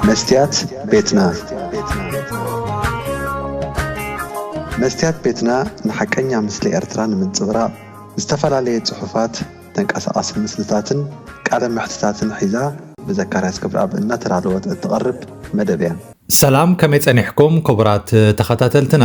መስትያት ቤትና። መስትያት ቤትና ንሓቀኛ ምስሊ ኤርትራ ንምንጽብራቕ ዝተፈላለየ ጽሑፋት፣ ተንቀሳቓሲ ምስልታትን ቃለ መሕትታትን ሒዛ ብዘካርያስ ክብረኣብ እናተዳለወት እትቐርብ መደብ እያ። ሰላም፣ ከመይ ጸኒሕኩም ክቡራት ተኸታተልትና?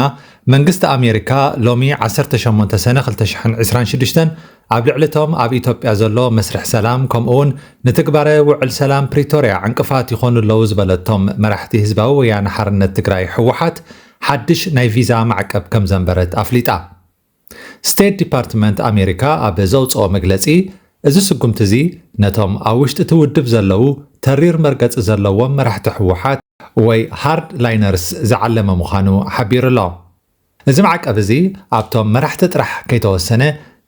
መንግስቲ ኣሜሪካ ሎሚ ዓሰርተ ሸሞንተ ሰነ ክልተ ሽሕን ዕስራን ሽዱሽተን ኣብ ልዕሊ እቶም ኣብ ኢትዮጵያ ዘሎ መስርሕ ሰላም ከምኡ እውን ንትግባረ ውዕል ሰላም ፕሪቶርያ ዕንቅፋት ይኾኑ ኣለዉ ዝበለቶም መራሕቲ ህዝባዊ ወያነ ሓርነት ትግራይ ህወሓት ሓድሽ ናይ ቪዛ ማዕቀብ ከም ዘንበረት ኣፍሊጣ። ስቴት ዲፓርትመንት ኣሜሪካ ኣብ ዘውፅኦ መግለፂ፣ እዚ ስጉምቲ እዚ ነቶም ኣብ ውሽጢ እቲ ውድብ ዘለዉ ተሪር መርገፂ ዘለዎም መራሕቲ ህወሓት ወይ ሃርድ ላይነርስ ዝዓለመ ምዃኑ ሓቢሩ ኣሎ። እዚ ማዕቀብ እዚ ኣብቶም መራሕቲ ጥራሕ ከይተወሰነ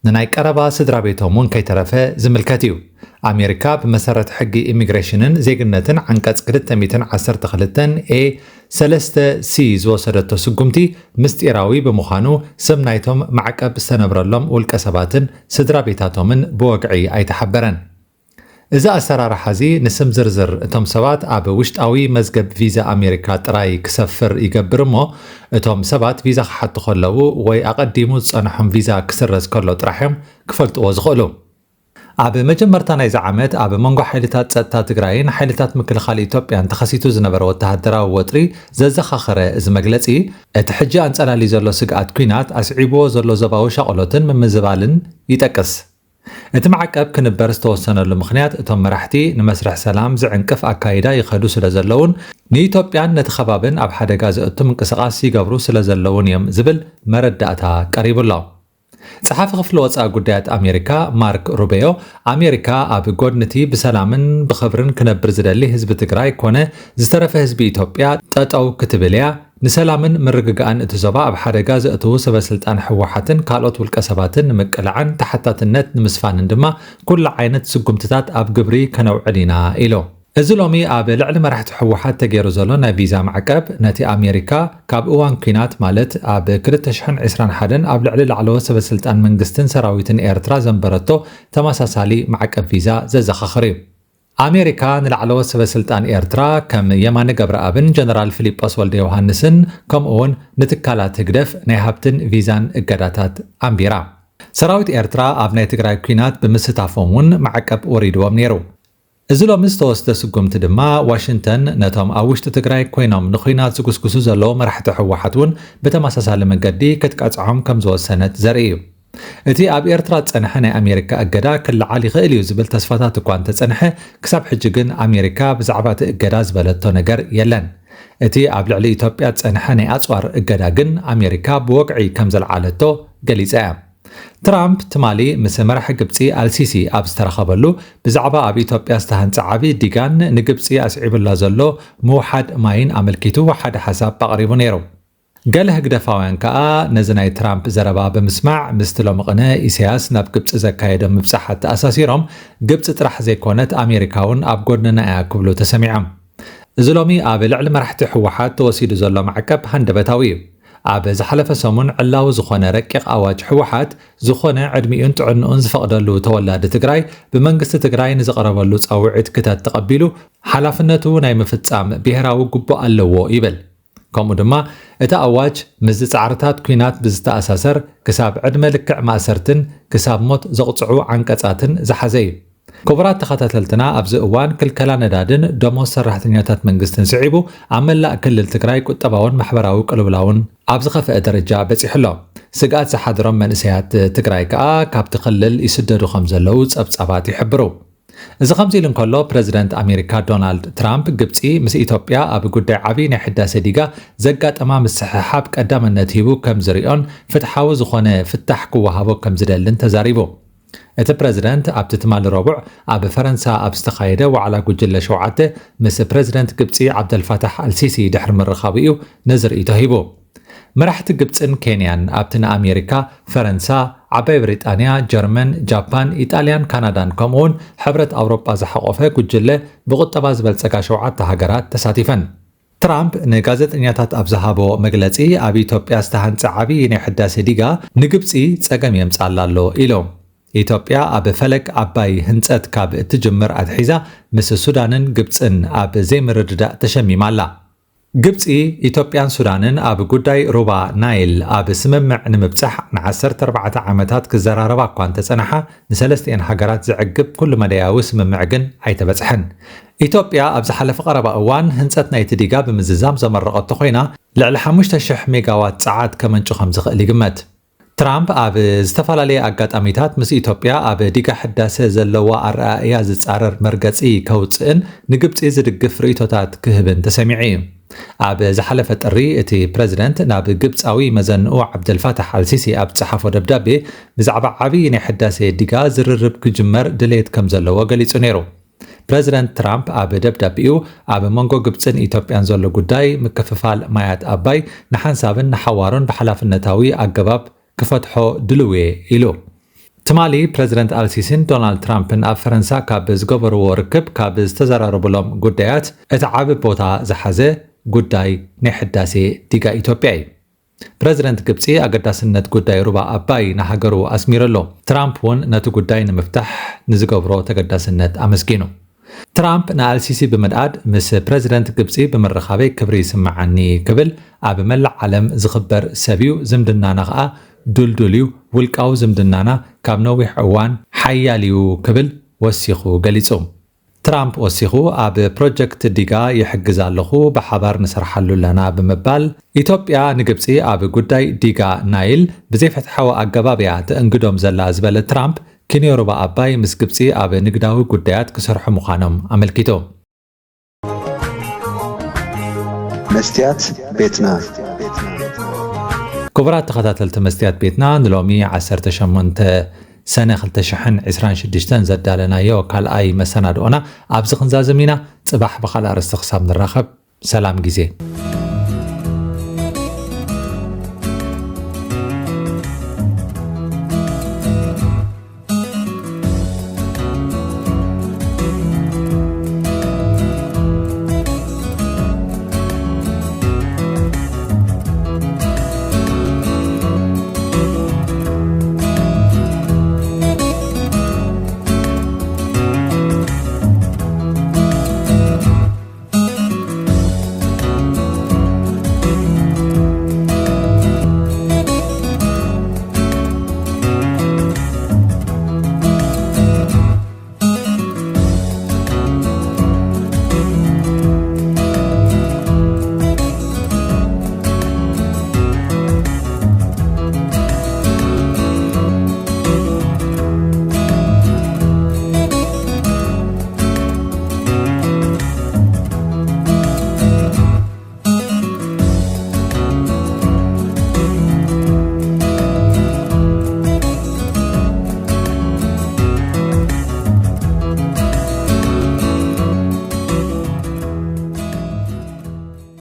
ንናይ ቀረባ ስድራ ቤቶም እውን ከይተረፈ ዝምልከት እዩ። ኣሜሪካ ብመሰረት ሕጊ ኢሚግሬሽንን ዜግነትን ዓንቀጽ ክልተ ሚእትን ዓሰርተ ክልተን ኤ ሰለስተ ሲ ዝወሰደቶ ስጉምቲ ምስጢራዊ ብምዃኑ ስም ናይቶም ማዕቀብ ዝተነብረሎም ውልቀ ሰባትን ስድራ ቤታቶምን ብወግዒ ኣይተሓበረን። እዚ ኣሰራርሓ እዚ ንስም ዝርዝር እቶም ሰባት ኣብ ውሽጣዊ መዝገብ ቪዛ ኣሜሪካ ጥራይ ክሰፍር ይገብር እሞ እቶም ሰባት ቪዛ ክሓቱ ከለዉ ወይ ኣቐዲሙ ዝጸንሖም ቪዛ ክስረዝ ከሎ ጥራሕ እዮም ክፈልጥዎ ዝኽእሉ። ኣብ መጀመርታ ናይዚ ዓመት ኣብ መንጎ ሓይልታት ጸጥታ ትግራይን ሓይልታት ምክልኻል ኢትዮጵያን ተኸሲቱ ዝነበረ ወተሃደራዊ ወጥሪ ዘዘኻኸረ እዚ መግለጺ፣ እቲ ሕጂ ኣንጸላሊ ዘሎ ስግኣት ኲናት ኣስዒብዎ ዘሎ ዞባዊ ሻቕሎትን ምምዝባልን ይጠቅስ። እቲ ማዕቀብ ክንበር ዝተወሰነሉ ምኽንያት እቶም መራሕቲ ንመስርሕ ሰላም ዝዕንቅፍ ኣካይዳ ይኸዱ ስለ ዘለውን ንኢትዮጵያን ነቲ ከባብን ኣብ ሓደጋ ዘእቱ ምንቅስቓስ ይገብሩ ስለ ዘለውን እዮም ዝብል መረዳእታ ቀሪቡ ኣሎ። ጸሓፊ ክፍሊ ወጻኢ ጉዳያት ኣሜሪካ ማርክ ሩቤዮ፣ ኣሜሪካ ኣብ ጎድኒ እቲ ብሰላምን ብኽብርን ክነብር ዝደሊ ህዝቢ ትግራይ ኮነ ዝተረፈ ህዝቢ ኢትዮጵያ ጠጠው ክትብል እያ፣ ንሰላምን ምርግጋእን እቲ ዞባ ኣብ ሓደጋ ዘእትዉ ሰበ ስልጣን ህወሓትን ካልኦት ውልቀ ሰባትን ንምቅላዕን ተሓታትነት ንምስፋንን ድማ ኩሉ ዓይነት ስጉምትታት ኣብ ግብሪ ከነውዕል ኢና ኢሉ። እዚ ሎሚ ኣብ ልዕሊ መራሕቲ ህወሓት ተገይሩ ዘሎ ናይ ቪዛ ማዕቀብ ነቲ ኣሜሪካ ካብ እዋን ኲናት ማለት ኣብ ክልተ ሽሕን ዕስራን ሓደን ኣብ ልዕሊ ላዕለዎት ሰበ ስልጣን መንግስትን ሰራዊትን ኤርትራ ዘንበረቶ ተመሳሳሊ ማዕቀብ ቪዛ ዘዘኻኽር እዩ። ኣሜሪካ ንላዕለዎት ሰበ ስልጣን ኤርትራ ከም የማነ ገብረኣብን ጀነራል ፊሊጶስ ወልደ ዮሃንስን ከምኡ እውን ንትካላት ህግደፍ ናይ ሃብትን ቪዛን እገዳታት ኣንቢራ። ሰራዊት ኤርትራ ኣብ ናይ ትግራይ ኲናት ብምስታፎም እውን ማዕቀብ ወሪድዎም ነይሩ። እዚ ሎሚ ዝተወስደ ስጉምቲ ድማ ዋሽንተን ነቶም ኣብ ውሽጢ ትግራይ ኮይኖም ንኲናት ዝጉስጉሱ ዘለዉ መራሕቲ ህወሓት እውን ብተመሳሳሊ መገዲ ክትቀጽዖም ከም ዝወሰነት ዘርኢ እዩ። እቲ ኣብ ኤርትራ ዝጸንሐ ናይ ኣሜሪካ እገዳ ክለዓል ይኽእል እዩ ዝብል ተስፋታት እኳ እንተጸንሐ፣ ክሳብ ሕጂ ግን ኣሜሪካ ብዛዕባ እቲ እገዳ ዝበለቶ ነገር የለን። እቲ ኣብ ልዕሊ ኢትዮጵያ ዝጸንሐ ናይ ኣጽዋር እገዳ ግን ኣሜሪካ ብወግዒ ከም ዘልዓለቶ ገሊጻ እያ። ትራምፕ ትማሊ ምስ መራሒ ግብጺ ኣልሲሲ ኣብ ዝተረኸበሉ፣ ብዛዕባ ኣብ ኢትዮጵያ ዝተሃንጸ ዓቢ ዲጋን ንግብጺ ኣስዒቡላ ዘሎ ምውሓድ ማይን ኣመልኪቱ ሓደ ሓሳብ ኣቕሪቡ ነይሩ። ገለ ህግደፋውያን ከኣ ነዚ ናይ ትራምፕ ዘረባ ብምስማዕ ምስቲ ሎሚ ቅነ ኢሳያስ ናብ ግብጺ ዘካየዶ ምብጻሕ ኣተኣሳሲሮም፣ ግብጺ ጥራሕ ዘይኮነት ኣሜሪካ እውን ኣብ ጎድንና እያ ክብሉ ተሰሚዖም። እዚ ሎሚ ኣብ ልዕሊ መራሕቲ ህወሓት ተወሲዱ ዘሎ ማዕቀብ ሃንደበታዊ እዩ። ኣብ ዝሓለፈ ሰሙን ዕላዊ ዝኾነ ረቂቕ ኣዋጅ ህወሓት ዝኾነ ዕድሚኡን ጥዕንኡን ዝፈቕደሉ ተወላዲ ትግራይ ብመንግስቲ ትግራይ ንዝቐረበሉ ጻውዒት ክተት ተቐቢሉ ሓላፍነቱ ናይ ምፍጻም ብሄራዊ ግቡእ ኣለዎ ይብል። ከምኡ ድማ እቲ ኣዋጅ ምስዚ ጻዕርታት ኲናት ብዝተኣሳሰር ክሳብ ዕድመ ልክዕ ማእሰርትን ክሳብ ሞት ዘቕጽዑ ዓንቀጻትን ዝሓዘ እዩ። ክቡራት ተኸታተልትና፣ ኣብዚ እዋን ክልከላ ነዳድን ደሞዝ ሰራሕተኛታት መንግስትን ስዒቡ ኣብ መላእ ክልል ትግራይ ቁጠባውን ማሕበራዊ ቅልውላውን ኣብ ዝኸፍአ ደረጃ በጺሑ ኣሎ። ስግኣት ዝሓደሮም መንእሰያት ትግራይ ከኣ ካብቲ ክልል ይስደዱ ከም ዘለዉ ጸብጻባት ይሕብሩ። እዚ ከምዚ ኢሉ እንከሎ፣ ፕረዚደንት ኣሜሪካ ዶናልድ ትራምፕ ግብጺ ምስ ኢትዮጵያ ኣብ ጉዳይ ዓቢ ናይ ሕዳሴ ዲጋ ዘጋጠማ ምስሕሓብ ቀዳምነት ሂቡ ከም ዝሪኦን ፍትሓዊ ዝኾነ ፍታሕ ክወሃቦ ከም ዝደልን ተዛሪቡ። እቲ ፕረዚደንት ኣብቲ ትማሊ ረቡዕ ኣብ ፈረንሳ ኣብ ዝተኻየደ ዋዕላ ጉጅለ ሸውዓተ ምስ ፕረዚደንት ግብጺ ዓብደልፋታሕ ኣልሲሲ ድሕሪ ምርኻቡ እዩ ነዚ ርእይቶ ሂቡ። መራሕቲ ግብጽን ኬንያን ኣብቲ ንኣሜሪካ፣ ፈረንሳ፣ ዓባይ ብሪጣንያ፣ ጀርመን፣ ጃፓን፣ ኢጣልያን ካናዳን ከምኡውን ሕብረት ኣውሮጳ ዝሓቖፈ ጉጅለ ብቁጠባ ዝበልጸጋ ሸውዓተ ሃገራት ተሳቲፈን። ትራምፕ ንጋዜጠኛታት ኣብ ዝሃቦ መግለጺ፣ ኣብ ኢትዮጵያ ዝተሃንጸ ዓብዪ ናይ ሕዳሴ ዲጋ ንግብጺ ጸገም የምጽኣላ ኣሎ ኢሉ። ኢትዮጵያ ኣብ ፈለግ ዓባይ ህንጸት ካብ እትጅምር ኣትሒዛ ምስ ሱዳንን ግብጽን ኣብ ዘይምርድዳእ ተሸሚማ ኣላ። ግብጺ፣ ኢትዮጵያን ሱዳንን ኣብ ጉዳይ ሩባ ናይል ኣብ ስምምዕ ንምብጻሕ ንዓሰርተ ኣርባዕተ ዓመታት ክዘራረባ እኳ እንተጸንሓ፣ ንሰለስቲኤን ሃገራት ዘዕግብ ኩሉ መዳያዊ ስምምዕ ግን ኣይተበጽሐን። ኢትዮጵያ ኣብ ዝሓለፈ ቀረባ እዋን ህንጸት ናይቲ ዲጋ ብምዝዛም ዘመረቐቶ ኮይና፣ ልዕሊ ሓሙሽተ ሽሕ ሜጋዋት ጸዓት ከመንጩ ከም ዝኽእል ይግመት። ትራምፕ ኣብ ዝተፈላለየ ኣጋጣሚታት ምስ ኢትዮጵያ ኣብ ዲጋ ሕዳሰ ዘለዋ ኣረኣእያ ዝጻረር መርገጺ ከውጽእን ንግብጺ ዝድግፍ ርእይቶታት ክህብን ተሰሚዑ እዩ። ኣብ ዝሓለፈ ጥሪ እቲ ፕረዚደንት ናብ ግብጻዊ መዘንኡ ዓብደልፋታሕ ኣልሲሲ ኣብ ዝጸሓፎ ደብዳቤ ብዛዕባ ዓብዪ ናይ ሕዳሰ ዲጋ ዝርርብ ክጅመር ድሌት ከም ዘለዎ ገሊጹ ነይሩ። ፕረዚደንት ትራምፕ ኣብ ደብዳቤኡ ኣብ መንጎ ግብጽን ኢትዮጵያን ዘሎ ጉዳይ ምክፍፋል ማያት ኣባይ ንሓንሳብን ንሓዋሩን ብሓላፍነታዊ ኣገባብ ክፈትሖ ድልው እየ ኢሉ። ትማሊ ፕረዚደንት ኣልሲሲን ዶናልድ ትራምፕን ኣብ ፈረንሳ ካብ ዝገበርዎ ርክብ ካብ ዝተዘራረቡሎም ጉዳያት እቲ ዓቢ ቦታ ዝሓዘ ጉዳይ ናይ ሕዳሴ ዲጋ ኢትዮጵያ እዩ። ፕረዚደንት ግብጺ ኣገዳስነት ጉዳይ ሩባ ኣባይ ንሃገሩ ኣስሚሩ ኣሎ። ትራምፕ እውን ነቲ ጉዳይ ንምፍታሕ ንዝገብሮ ተገዳስነት ኣመስጊኑ። ትራምፕ ንኣልሲሲ ብምንኣድ ምስ ፕረዚደንት ግብጺ ብምርኻበይ ክብሪ ይስምዓኒ ክብል፣ ኣብ መላእ ዓለም ዝኽበር ሰብ እዩ፣ ዝምድናና ኸኣ ድልዱል እዩ፣ ውልቃዊ ዝምድናና ካብ ነዊሕ እዋን ሓያል እዩ ክብል ወሲኹ ገሊጹ። ትራምፕ ወሲኹ ኣብ ፕሮጀክት ዲጋ ይሕግዝ ኣለኹ፣ ብሓባር ንሰርሓሉ ኣለና ብምባል ኢትዮጵያ ንግብጺ ኣብ ጉዳይ ዲጋ ናይል ብዘይፍትሓዊ ኣገባብ እያ ተእንግዶም ዘላ ዝበለ ትራምፕ ኪንዮ ሩባ ኣባይ ምስ ግብጺ ኣብ ንግዳዊ ጉዳያት ክሰርሑ ምዃኖም ኣመልኪቱ። መስትያት ቤትና። ክቡራት ተኸታተልቲ መስትያት ቤትና ንሎሚ ዓሰርተ ሸሞንተ ሰነ ክልተ ሽሕን ዕስራን ሽዱሽተን ዘዳለናዮ ካልኣይ መሰናድኦና ኣብዚ ክንዛዝም ኢና። ጽባሕ ብኻልእ ኣርእስቲ ክሳብ ንራኸብ ሰላም ግዜ።